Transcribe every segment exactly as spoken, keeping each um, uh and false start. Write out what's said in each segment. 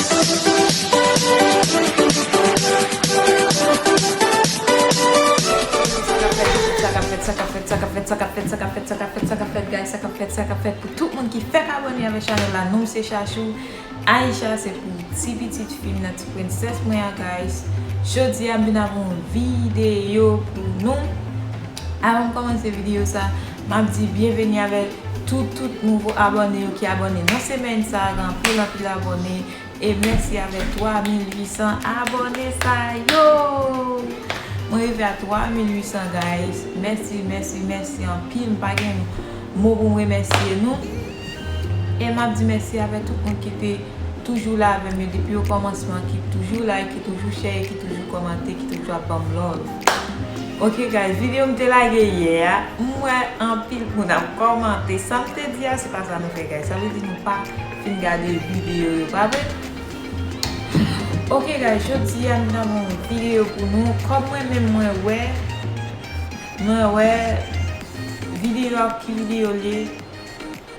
Sa k ap fèt, sa k ap fèt, sa k ap fèt, sa k ap fèt, sa k ap fèt, sa k ap fèt, sa k ap fèt, guys, sa k ap fèt, sa k ap fèt pou tout moun ki fèk abòne avèk chanèl la. Non m se Chachou, Aisha se pou ti pitit fi m nan, ti prensès mwen an, guys. Jodi a m vin avèk yon videyo pou nou. Avan m kòmanse videyo sa, m ap di byenveni avèk tout, tout nouvo abòne yo ki abòne nan semèn sa a, gen anpil, anpil abòne. E mèsi avèk twa mil uit san abòne sa yo. Mwen rive a twa mil uit san, guys. Mèsi, mèsi, mèsi anpil. M pa gen mo pou m remèsye nou. E m ap di mèsi avèk tout moun ki te toujou la avè m yo depi okòmansman, ki toujou like, ki toujou share, ki toujou kòmante, ki toujou ap ban m love. Ok, guys, videyo m te lage yè a, m wè anpil moun ap kòmante. Sa m te di a, se pa sa nou fè, guys. Sa vle di nou pa fin gade videyo yo, pa vre? Ok, guys, jodi a, m nan yon videyo pou nou. Kòm mwen menm, mwen wè, mwen wè videyo a, ki videyo l ye,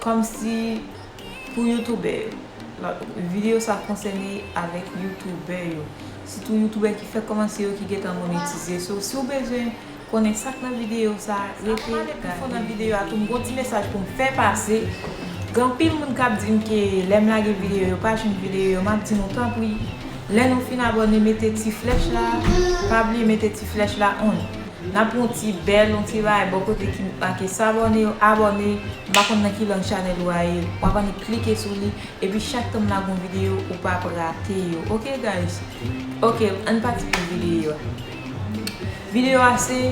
kòmsi pou youtubè yo. Videyo sa konsène avèk youtubè yo. Sitou youtubè ki fèk kòmanse yo ki gentan monetize. So, si w bezwen konnen sa k nan videyo sa, rete gade. Avan m ale pi fon nan videyo a tou, m gon ti mesaj pou m fè pase. Gen anpil moun k ap di m ke lè m lage videyo, yo pa jwenn videyo yo. M ap di nou, tanpri, lè nou fin abòne, mete ti flèch la. Pa bliye mete ti flèch la on. N ap yon ti bèl, yon ti bagay bò kote ki make sabòne yo, abòne. M pa konn nan ki lang chanèl ou a ye. W ap annik klike sou li. Epi chak tan m lage yon videyo, ou p ap rate yo. Ok, guys? Ok, ann pati pou videyo a. Videyo a se,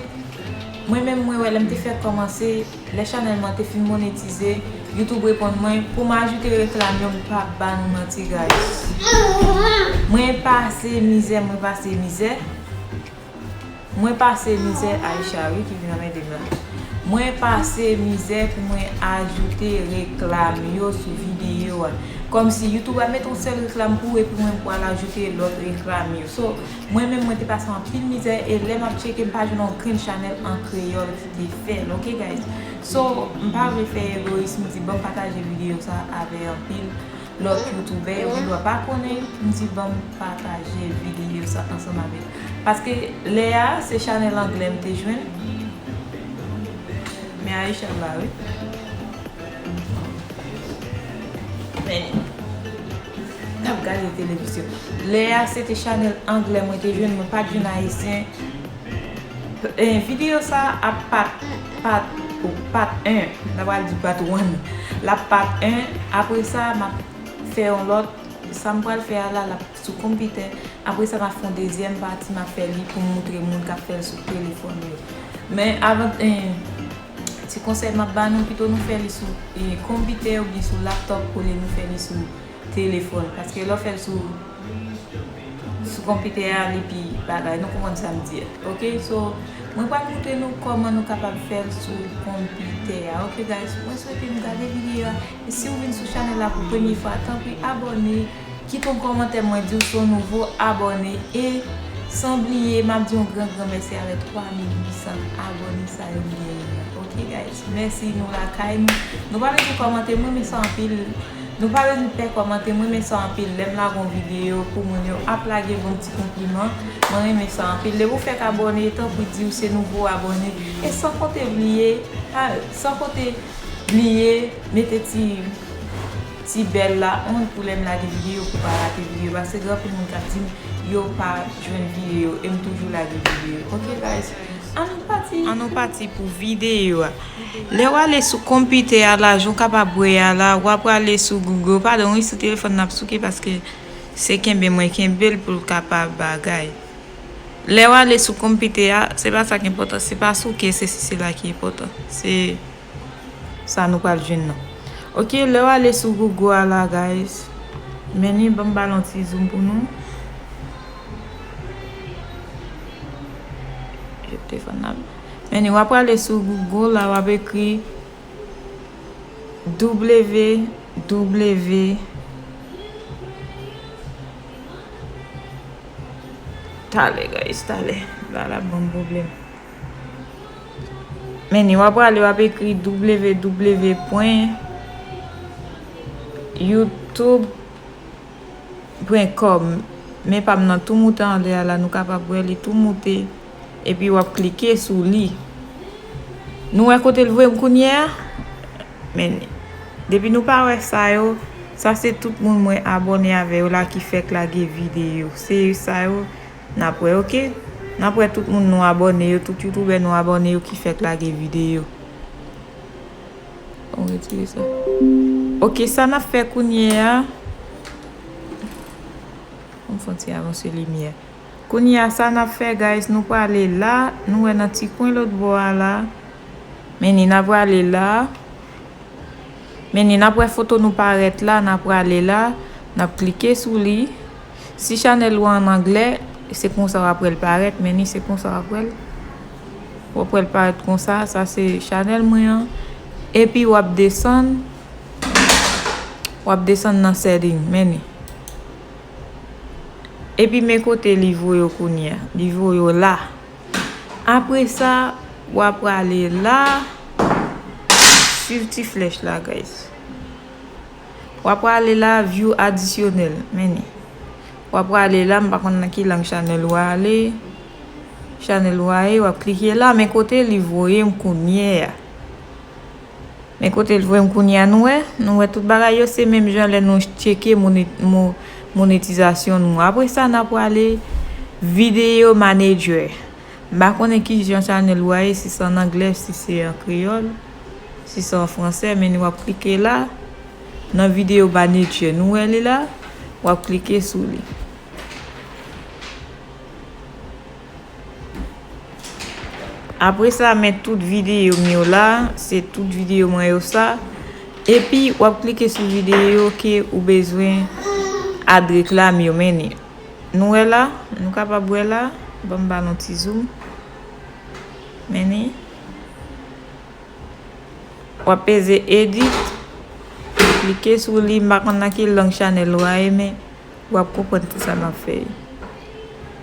mwen menm mwen wè lè m te fèk kòmanse, lè chanèl mwen te fin monetize, YouTube reponn mwen, pou m ajoute reklam yo, m p ap ba nou manti, guys. Mwen pase mizè, mwen pase mizè. Mwen pase mizè, Aisha wi ki vin anmède m la. Mwen pase mizè pou mwen ajoute reklam yo sou videyo a. Kòmsi YouTube ap mete yon sèl reklam pou ou epi mwen pou al ajoute lòt reklam yo. So, mwen menm mwen te pase anpil mizè e lè m ap tcheke m pa jwenn yon grenn chanèl an kreyòl ki te fè l, ok guys? So, m pa vle fè egoyis, m di ban m pataje videyo sa avè anpil lòt youtubè yo gen dwa pa konnen, m di ban m pataje videyo sa ansanm avèk. Paske lè a, se chanèl anglè m te jwenn. Men Aisha la, wi. Men, n ap gade televizyon. Lè a, se te chanèl anglè mwen te jwenn, mwen pa t jwenn ayisyen. Eh, videyo sa ap pat, pat, ou pat en. N ta pral di pat one. L ap pat en. Apre sa, m ap fè yon lòt. Sa m pral fè a la, l ap sou konpitè. Apre sa, m ap fè yon dezyèm pati, m ap fè li pou m moutre moun k ap fè l sou telefòn yo. Men avan, eh, ti konsèy m ap ba nou, pito nou fè li sou, eh, konpitè oubyen sou laptòp olye nou fè li sou telefòn. Paske lè w fè l sou sou konpitè a, li pi bagay. Nou konprann sa m di a. Ok, so, mwen pral moutre nou kòman nou kapab fè l sou konpitè a. Ok, guys, mwen swete nou gade videyo a. E si w vin sou chanèl la pou premye fwa, tanpri abòne, kite yon kòmantè, mwen di w se yon nouvo abòne. E san bliye, m ap di yon gran, gran mèsi avèk twa mil uit san abòne sa yo m genyen an. Ok, guys, mèsi, nou lakay nou. Nou pa bezwen kòmante, mwen renmen sa anpil. Nou pa bezwen pè kòmante, mwen renmen sa anpil. Lè m lage yon videyo pou moun yo ap lage ban m ti konpliman, mwen renmen sa anpil. Depi w fèk abòne, tanpri di w se nouvo abòne. E san konte bliye, a, san konte bliye mete ti, ti bèl la on pou lè m lage videyo, pou pa rate videyo. Paske gen anpil moun k ap di m yo pa jwenn videyo, e m toujou lage videyo. Ok, guys? An nou pati. An nou pati pou videyo a. Lè w ale sou konpitè a la, jan w kapab wè a la, w ap prale sou Google. Padon, wi, sou telefòn nan ap souke paske se kenbe mwen kenbe l pou l kapab bagay. Lè w ale sou konpitè a, se pa sa ki enpòtan, se pa souke, se, se sila ki enpòtan. Se sa nou pral jwenn nan. Ok, lè w ale sou Google a la, guys. Men ni ban m ba l yon ti zoom pou nou. Yo telefòn nan. Men ni w ap prale sou Google la, w ap ekri W W W. Talè, guys, talè. La, l ap ban m pwoblèm. Men ni w ap prale, w ap ekri W W W pwen YouTube pwen kòm. Men pa m nan tou moute anlè a la, nou kapab wè li tou moute. Epi w ap klike sou li. Nou wè kote l voye m kounye a? Men, depi nou pa wè sa yo, sa se tout moun mwen abòne avè yo la ki fèk lage videyo. Se sa yo n ap wè, oke? N ap wè tout moun nou abòne yo, tout youtubè nou abòne yo ki fèk lage videyo. On retire sa. Oke, sa n ap fè kounye a. Ann fè yon ti avanse limyè. Kounye a, sa n ap fè, guys, nou prale la, nou wè nan ti kwen lòt bò a la. Men ni n ap prale la. Men ni n ap wè foto nou parèt la, n ap prale la, n ap klike sou li. Si chanèl ou an anglè, se konsa w ap wè l parèt, men ni se konsa w ap wè l. W ap wè l parèt konsa, sa se chanèl mwen an. Epi w ap desann, w ap desann nan setting, men ni. Epi men kote li voye w kounye a, li voye w la. Apre sa, w ap prale la, swiv ti flèch la, guys. W ap prale la, view adisyonèl, men ni. W ap prale la, m pa konn nan ki lang chanèl ou a ale. Chanèl ou a ye, w ap klike la, men kote li voye m kounye a. Men kote l voye m kounye a, nou wè? Nou wè tout bagay yo, se menm jan lè nou tcheke mone-, mo-, monetizasyon nou. Apre sa, n ap prale Video Manager. M pa konnen ki jan chanèl ou a ye, si se an anglè, si se an kreyòl, si se an fransè, men w ap klike la, nan Video Manager. Nou wè li la? W ap klike sou li. Apre sa, men tout videyo m yo la, se tout videyo mwen yo sa. Epi, w ap klike sou videyo ke ou bezwen ad reklam yo, men ni. Nou wè la? Nou kapab wè la? Ban m ba l yon ti zoom. Men ni. W ap peze edit, klike sou li, m pa konn nan ki lang chanèl ou a ye, men w ap konprann kisa m ap fè.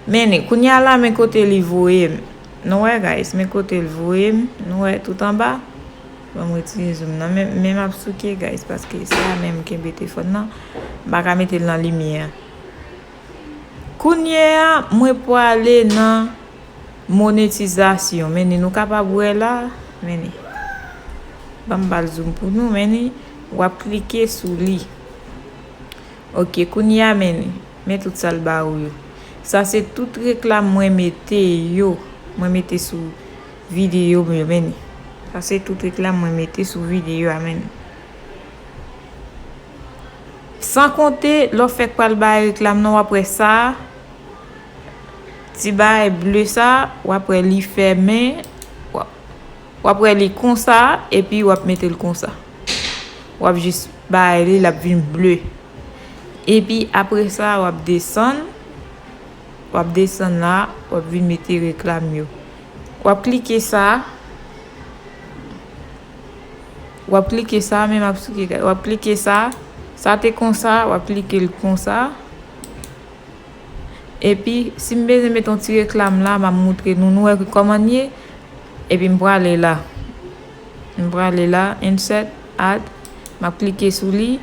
Men ni, kounye a la, men kote li voye m. Nou wè, guys, men kote l voye m. Nou wè tout anba. Ban m retire zoom nan. Men, men m ap souke, guys, paske se a menm kenbe telefòn nan. M pa ka mete l nan limyè a. Kounye a, mwen prale nan monetizasyon. Men ni, nou kapab wè la. Men ni. Ban m ba l zoom pou nou. Men ni, w ap klike sou li. Oke, kounye a, men ni. Men tout sa l ba ou yo. Sa se tout reklam mwen mete yo. Mwen mete sou videyo m yo, men ni. Sa se tout reklam mwen mete sou videyo a, men ni. San konte, lè w fèk pral bay reklam nan, w ap wè sa, ti bagay ble sa, w ap wè li fèmen, w ap, w ap wè li konsa, epi w ap mete l konsa. W ap jis bay li, l ap vin ble. Epi apre sa, w ap desann, w ap desann la, w ap vin mete reklam yo. W ap klike sa, W ap klike sa, men m ap souke, w ap klike sa. Sa te konsa, w ap klike l konsa. Epi, si m bezwen mete yon ti reklam la, m ap moutre nou. Nou wè kòman l ye? Epi m prale la. M prale la, insert, add. M ap klike sou li.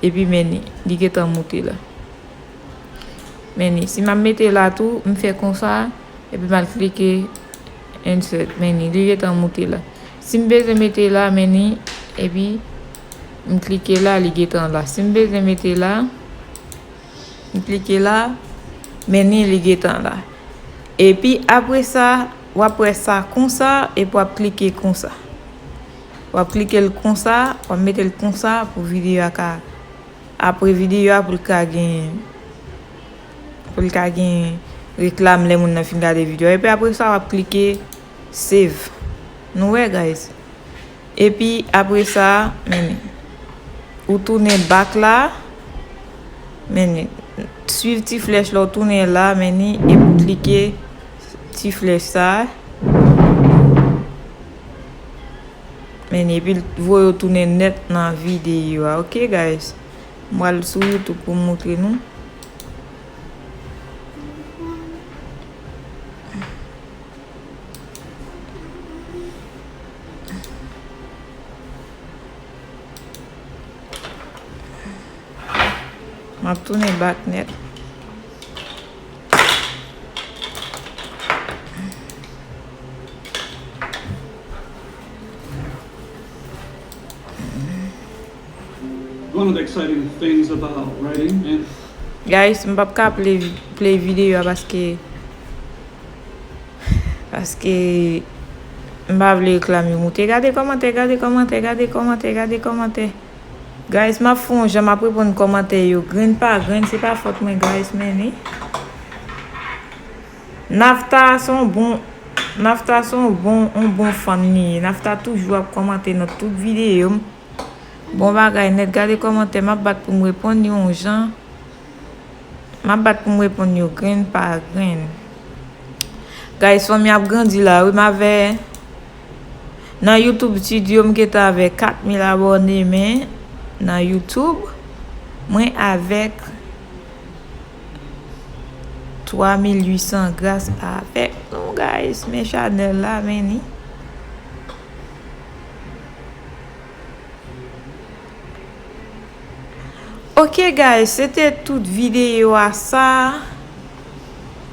Epi men ni, li gentan moute la. Men ni, si m ap mete la tou, m fè konsa, epi m al klike insert, men ni, li gentan moute la. Si m bezwen mete la, men ni, epi m klike la, li gentan la. Si m bezwen mete la, m klike la, men ni, li gentan la. Epi apre sa, w ap wè sa konsa, epi w ap klike konsa. W ap klike l konsa, w ap mete l konsa pou videyo a ka Apre videyo a pou l ka gen, pou l ka gen reklam lè moun nan fin gade videyo a. Epi apre sa, w ap klike save. Nou wè, guys? Epi apre sa, men ni. Ou tounen back la. Men ni. Swiv ti flèch la, w tounen la, men ni. Epi w klike ti flèch sa. Men ni. Epi l voye w tounen nèt nan videyo a. Oke, guys? Mwen al sou YouTube pou m moutre nou. M ap tounen back nèt. One of the exciting things about writing and Guys, m p ap ka play, play videyo a paske, paske m pa vle reklam yo moute. Gade kòmantè, gade kòmantè, gade kòmantè, gade kòmantè. Guys, m ap fè yon jan, m ap reponn kòmantè yo grenn pa grenn, se pa fòt mwen, guys, men ni. Nafta se yon bon, Nafta se yon bon, yon bon fan li ye. Nafta toujou ap kòmante nan tout videyo m. Bon bagay nèt, gade kòmantè, m ap bat pou m reponn yo yon jan. M ap bat pou m reponn yo grenn pa grenn. Guys, fanmi ap grandi la, wi, m avè, nan YouTube Studio, m gentan avè kat mil abòne, men nan YouTube, mwen avèk twa mil uit san gras avèk nou, guys. Men chanèl la, men ni. Ok, guys, se te tout videyo a sa.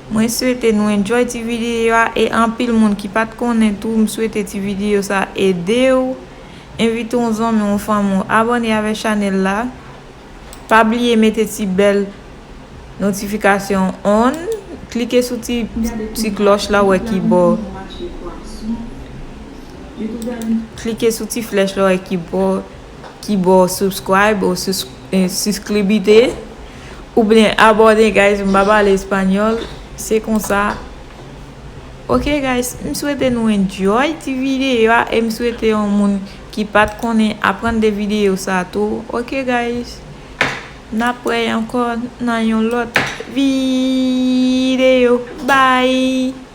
Mwen swete nou enjoy ti videyo a, e anpil moun ki pa t konnen tou, m swete ti videyo sa ede w. Envite yon zanmi, yon fanmi w abòne avèk chanèl la. Pa bliye mete ti bèl notifikasyon on. Klike sou ti, ti klòch la, wè ki bò. Klike sou ti flèch la, wè ki bò, ki bò subscribe ou sus-, eh, suscribite. Oubyen abòne, guys, m pa pale espanyòl. Se konsa. Ok, guys, m swete nou enjoy ti videyo a e m swete yon moun ki pa t konnen aprann de videyo sa tou. Ok, guys, n ap wè ankò nan yon lòt videyo. Bye!